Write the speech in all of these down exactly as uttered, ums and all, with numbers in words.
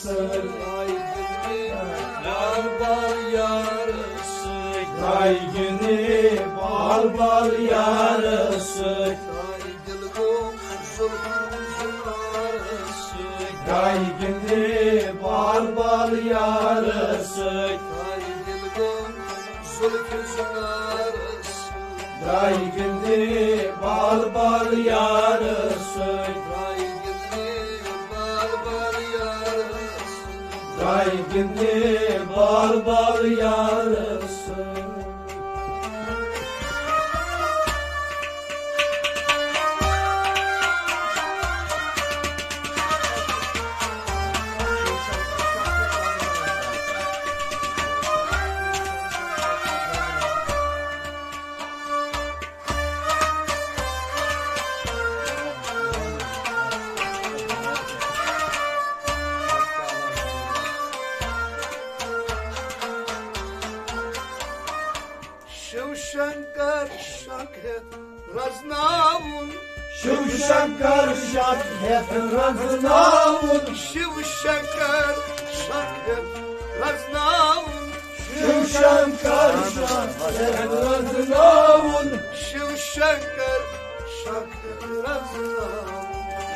سۭتۍ۔ بال بال یارٕ سۭتۍ۔ درٛاے گِنٛدنہِ بال بال یارٕ سۭتۍ۔ درٛاے دِل گوٚو زُلفہِ زُنارٕ سۭتۍ۔ درٛاے گِنٛدنہِ بال بال یارٕ سۭتۍ۔ درٛاے دِل گوٚو زُلفہِ زُنارٕ سۭتۍ۔ درٛاے گِنٛدنہِ بال بال یارٕ سۭتۍ۔ درٛاے گِنٛدنہِ بال بال یارٕ سۭتۍ۔ درٛاے گِنٛدنہِ بال بال یارٕ سۭتۍ۔ شیو شنکر شک ہیتھ رزناوُن۔ شیو شنکر شک ہیتھ رزناوُن۔ شیو شنکر شک ہیتھ رزناوُن۔ شیو شنکر شک ہیتھ رزناوُن۔ شیو شنکر شک ہیتھ رزناوُن۔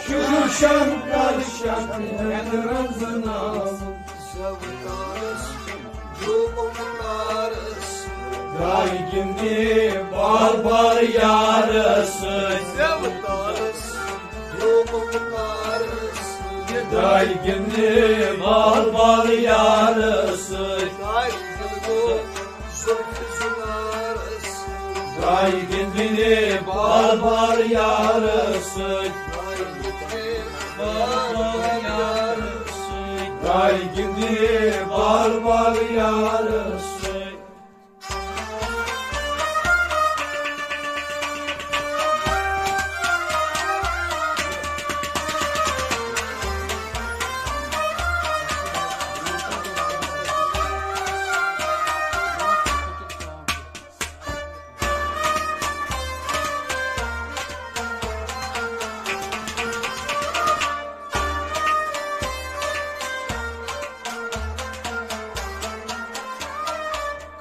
شیو شنکر شک ہیتھ رزناوُن۔ زیوٕ تارس، زیوٕ تارس۔ درٛاے گِنٛدنہِ بال بال یارٕ سۭتۍ۔ زیوٕ تارس، زیوٕ تارس۔ درٛاے گِنٛدنہِ بال بال یارٕ سۭتۍ۔ درٛاے گِنٛدنہِ زُلفہِ زُنارس۔ درٛاے گِنٛدنہِ بال بال یارٕ سۭتۍ۔ درٛاے گِنٛدنہِ بال بال یارٕ سۭتۍ۔ درٛاے گِنٛدنہِ بال بال یارٕ سۭتۍ۔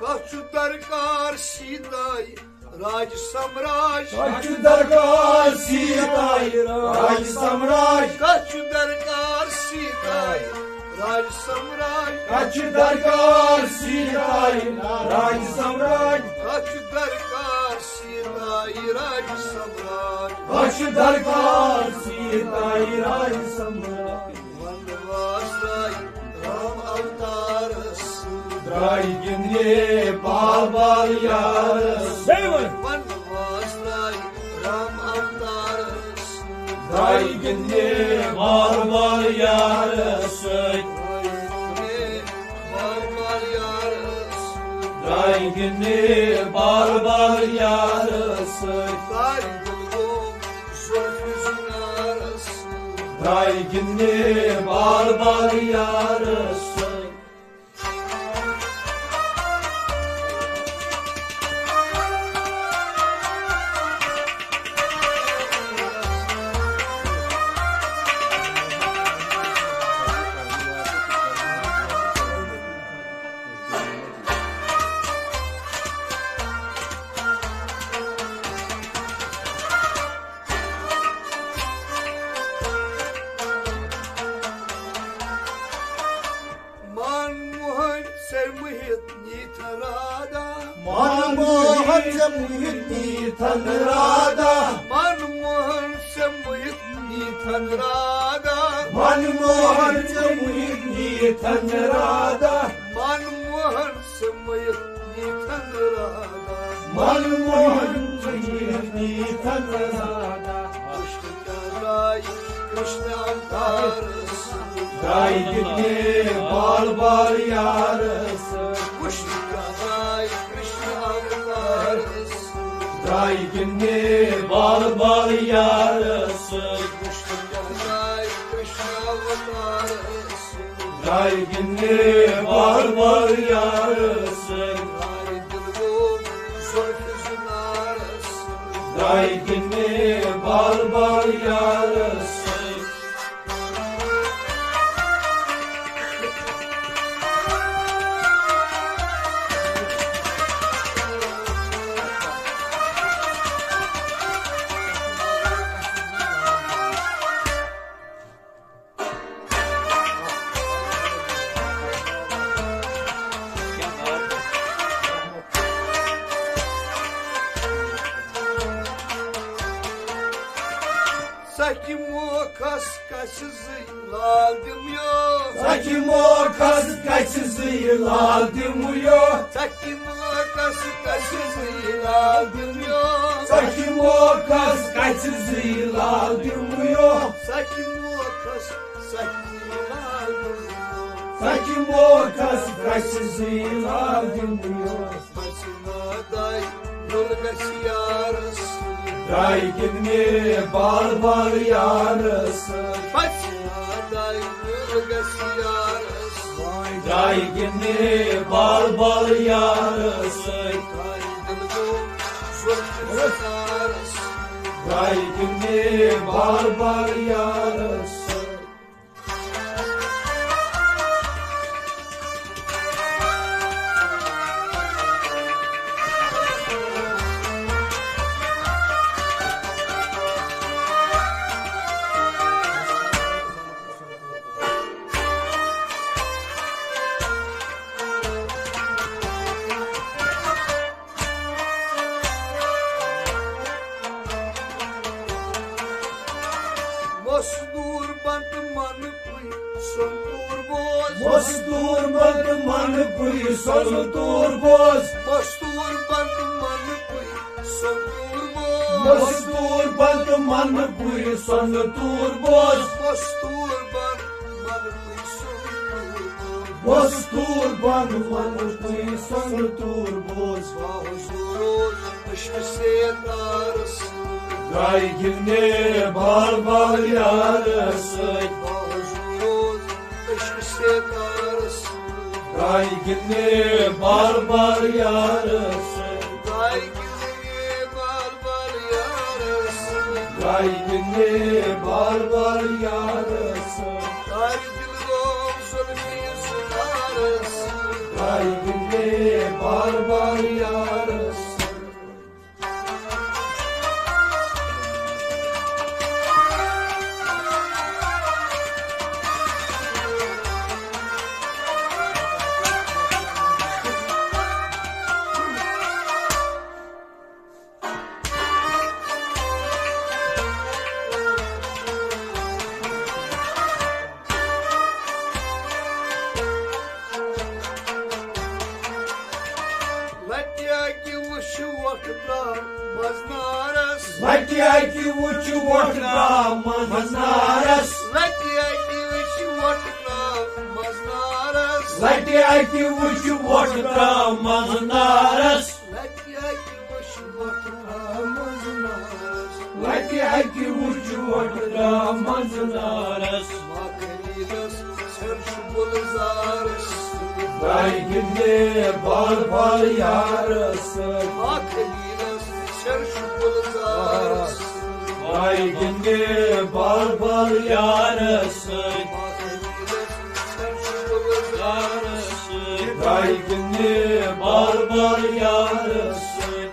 کتھ چھُ درکار سیٖتایہِ راج سمراج؟ کتھ چھُ درکار سیٖتایہِ راج سمراج؟ کتھ چھُ درکار سیٖتایہِ راج سمراج؟ کتھ چھُ درکار سیٖتایہِ راج سمراج؟ کتھ چھُ درکار سیٖتایہِ راج سمراج؟ کتھ چھُ درکار سیٖتایہِ راج سمراج؟ ونواس درٛاے رام اوتارس۔ درٛاے گِنٛدنہِ بال بال یارس۔ بیٚیہِ وَن۔ ونواس درٛاے رام اوتارس۔ درٛاے گِنٛدنہِ بال بال یارس سۭتۍ۔ درٛاے گِنٛدنہِ بال بال یارس سۭتۍ۔ درٛاے گِنٛدنہِ بال بال یارس سۭتۍ۔ درٛاے دِل گوٚو زُلفہِ زُنارس۔ درٛاے گِنٛدنہِ بال بال یارس سۭتۍ۔ من موہن ژےٚ مُہِتھ نیٖتھن رادا۔ من موہن ژےٚ مُہِتھ نیٖتھن رادا۔ من موہن ژےٚ مُہِتھ نیٖتھن رادا۔ من موہن ژےٚ مُہِتھ نیٖتھن رادا۔ من موہن ژےٚ مُہِتھ نیٖتھن رادا۔ من موہن ژےٚ مُہِتھ نیٖتھن رادا۔ کرشن اوتارس۔ درٛاے گِنٛدنہِ بال بال یارس۔ وُچھ کیٛاہ درٛاے کرشن اوتارس۔ درٛاے گِنٛدنہِ بال بال یارس۔ وُچھ کیٛاہ درٛاے کرشن اوتارس۔ درٛاے گِنٛدنہِ بال بال یارس۔ درٛاے دِل گوٚو زُلفہِ زُنارس۔ درٛاے گِنٛدنہِ بال بال یارس۔ کَچھِ زٕے لال دِم یو۔ ژَکہِ موکھَس کَچھِ زٕے لال دِم یو۔ ژَکہِ موکھَس کَچھِ زٕے لال دِم یو۔ ژَکہِ موکھَس کَچھِ زٕے لال دِم یو۔ ژَکہِ موکھَس، ژَکہِ زٕے لال دِم یو۔ ژَکہِ موکھَس کَچھِ زٕے لال دِم یو۔ پَژھِ ناداے گُل گژھِ یارَس سۭتۍ۔ درٛاے گِنٛدنہِ بال بال یارَس سۭتۍ۔ پَژھِ ناداے گُل گژھِ یارَس سۭتۍ۔ درٛاے گِنٛدنہِ بال بال یارَس سۭتۍ۔ درٛاے گِنٛدنہِ زُلفہِ سِتارَس سۭتۍ۔ درٛاے گِنٛدنہِ بال بال یارَس سۭتۍ۔ مستوٗر بنٛد من پُے سنتوٗر بوز۔ مستوٗر بنٛد من پُے سنتوٗر بوز۔ مستوٗر بنٛد من پُے سنتوٗر بوز۔ مستوٗر بنٛد من پُے سنتوٗر بوز۔ مستوٗر بنٛد من پُے سنتوٗر بوز۔ مستوٗر بنٛد من پُے سنتوٗر بوز۔ باہوش روز عشق ستارس سۭتۍ۔ درٛاے گِنٛدنہِ بال بال یارس سۭتۍ۔ باہوش روز عشق ستارس سۭتۍ۔ درٛاے گِنٛدنہِ بال بال یارس سۭتۍ۔ درٛاے گِنٛدنہِ بال بال یارس سۭتۍ۔ درٛاے گِنٛدنہِ بال بال یارس سۭتۍ۔ تارِ دِلہٕ گوٚو زُلفی زُنارس سۭتۍ۔ درٛاے گِنٛدنہِ بال بال یارس سۭتۍ۔ لَٹہِ اَکہِ وٕچھِ وۄٹھ درٛاو منٛز نارس۔ لَٹہِ اَکہِ وٕچھِ وۄٹھ درٛاو منٛز نارس۔ لَٹہِ اَکہِ وٕچھِ وۄٹھ درٛاو منٛز نارس۔ لَٹہِ اَکہِ وٕچھِ وۄٹھ درٛاو منٛز نارس۔ لَٹہِ اَکہِ وٕچھِ وۄٹھ درٛاو منٛز نارس۔ لَٹہِ اَکہِ وٕچھِ وۄٹھ درٛاو منٛز نارس۔ ماہ خلیلس ژھٮ۪ر چھُ گُلزارس سۭتۍ۔ درٛاے گِنٛدنہِ بال بال یارس سۭتۍ۔ ماہ خلیلس ژھٮ۪ر چھُ گُلزارس سۭتۍ۔ درٛاے گِنٛدنہِ بال بال یارس سۭتۍ۔ ماہ خلیلس ژھٮ۪ر چھُ گُلزارس سۭتۍ۔ درٛاے گِنٛدنہِ بال بال یارس سۭتۍ۔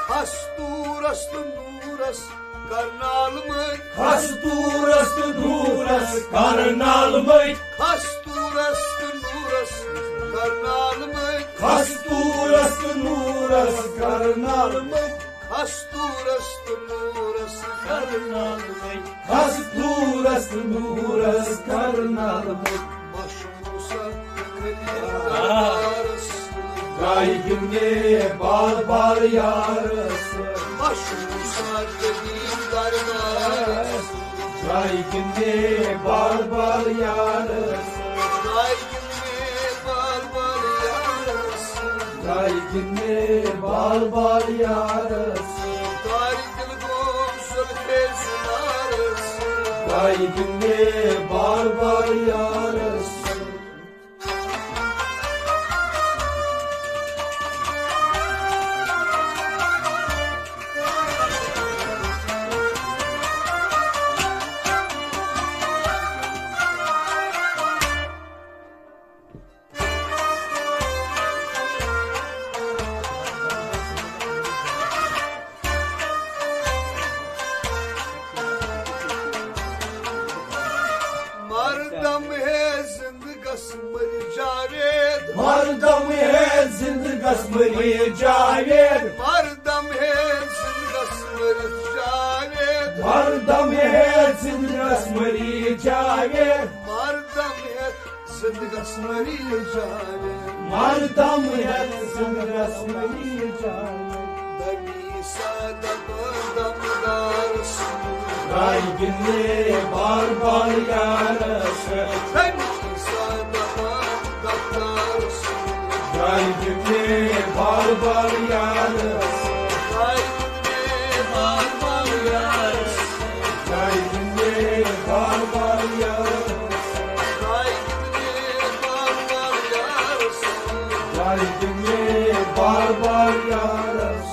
کھس توٗرس تہٕ نوٗرس کرنال مٔتۍ۔ کھس توٗرس تہٕ نوٗرس کرنال مٔتۍ۔ کھس توٗرس تہٕ نوٗرس کرنال مٔتۍ۔ کھس توٗرس تہٕ نوٗرس کرنال مٔتۍ۔ کھس توٗرس تہٕ نوٗرس کرنال مٔتۍ۔ کھس توٗرس تہٕ نوٗرس کرنال مٔتۍ۔ مشہوٗر سا خلیل دربارس۔ درٛاے گِنٛدنہِ بال بال یارس۔ مشہوٗر سا خلیل دربارس۔ درٛاے گِنٛدنہِ بال بال یارس۔ درٛاے گِنٛدنہِ بال بال یارس۔ درٛاے گِنٛدنہِ بال بال یارس۔ تارِ دِل گوٚو زُلفے زُنارس۔ درٛاے گِنٛدنہِ بال بال یارس۔ مردم ہے زندگس مری جاوید۔ مردم ہے زندگس مری جاوید۔ مردم ہے زندگس مری جاوید۔ مردم ہے زندگس مری جاوید۔ مردم ہے زندگس مری جاوید۔ دمی سادہ دمدارس۔ راے گِنٛدے بار بار یارس۔ دمی سادہ دمدارس۔ راے گِنٛدے بار بار یارس۔ راے گِنٛدے بار بار یارس۔ راے گِنٛدے بار بار یارس۔ راے گِنٛدے بار بار یارس۔ راے گِنٛدے بار بار یارس۔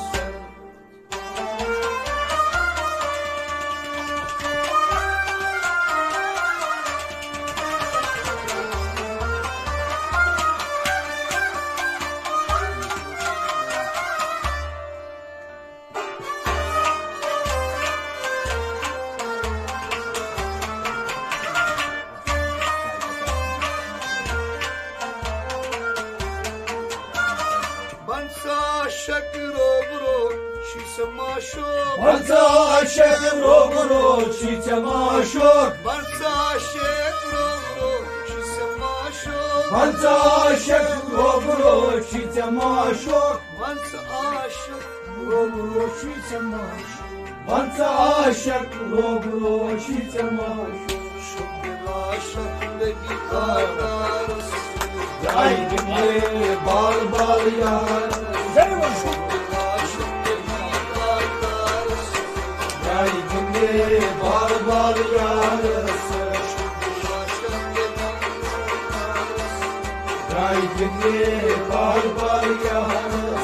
پنژاہ شک روبرو چھی ژےٚ معشوق۔ پنژاہ شک روبرو چھی ژےٚ معشوق۔ پنژاہ شک روبرو چھی ژےٚ معشوق۔ پنژاہ شک روبرو چھی ژےٚ معشوق۔ پنژاہ شک روبرو چھی ژےٚ معشوق۔ پنژاہ شک روبرو چھی ژےٚ معشوق۔ شکر عاشق نبی کردارس۔ راے گِنٛدے بال بال یار۔ راے گِنٛدے بال بال یار۔ راے گِنٛدے بال بال یار۔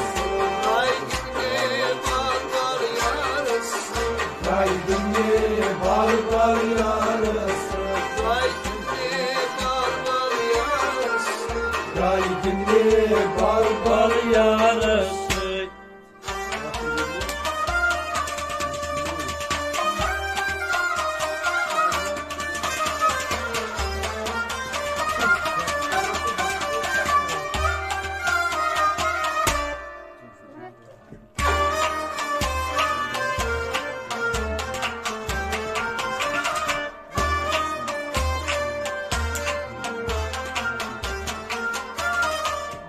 راے گِنٛدے بال بال یارس۔ راے گِنٛدے بال بال یارس۔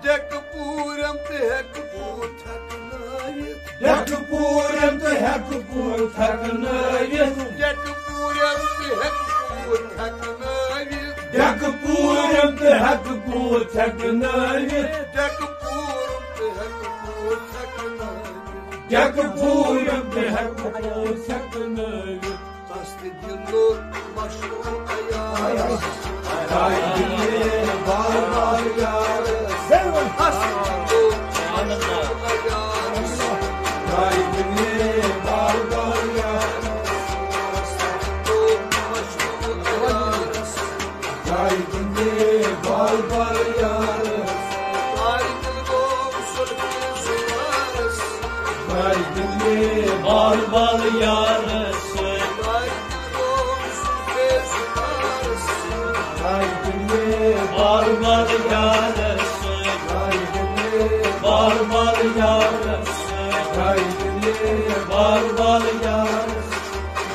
ڈیکہٕ پوٗرٮ۪م تہٕ ہٮ۪کہٕ بہٕ تھٮ۪کنٲوِتھ۔ ڈیکہٕ پوٗرٮ۪م تہٕ ہٮ۪کہٕ بہٕ تھٮ۪کنٲوِتھ۔ ڈیکہٕ پوٗرٮ۪م تہٕ ہٮ۪کہٕ بہٕ تھٮ۪کنٲوِتھ۔ ڈیکہٕ پوٗرٮ۪م تہٕ ہٮ۪کہٕ بہٕ تھٮ۪کنٲوِتھ۔ ڈیکہٕ پوٗرٮ۪م تہٕ ہٮ۪کہٕ بہٕ تھٮ۪کنٲوِتھ۔ ڈیکہٕ پوٗرٮ۪م تہٕ ہٮ۪کہٕ بہٕ تھٮ۪کنٲوِتھ۔ تس تہِ دِنُک مشہوٗر عیال۔ راے گِنٛدے بال بال یارس۔ تس تہِ دِنُک مشہوٗر عیال۔ راے گِنٛدے بال بال یارس۔ تس تہِ دِنُک مشہوٗر عیال۔ راے گِنٛدے بال بال یارس۔ راے گِنٛدے بال بال یارس۔ راے گِنٛدے بال بال یارس۔ راے گِنٛدے بال بال یارس۔ راے گِنٛدے بال بال یارس۔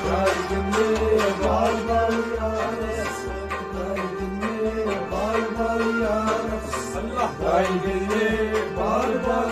راے گِنٛدے بال بال یارس۔ راے گِنٛدے بال بال یارس۔ راے گِنٛدے بال بال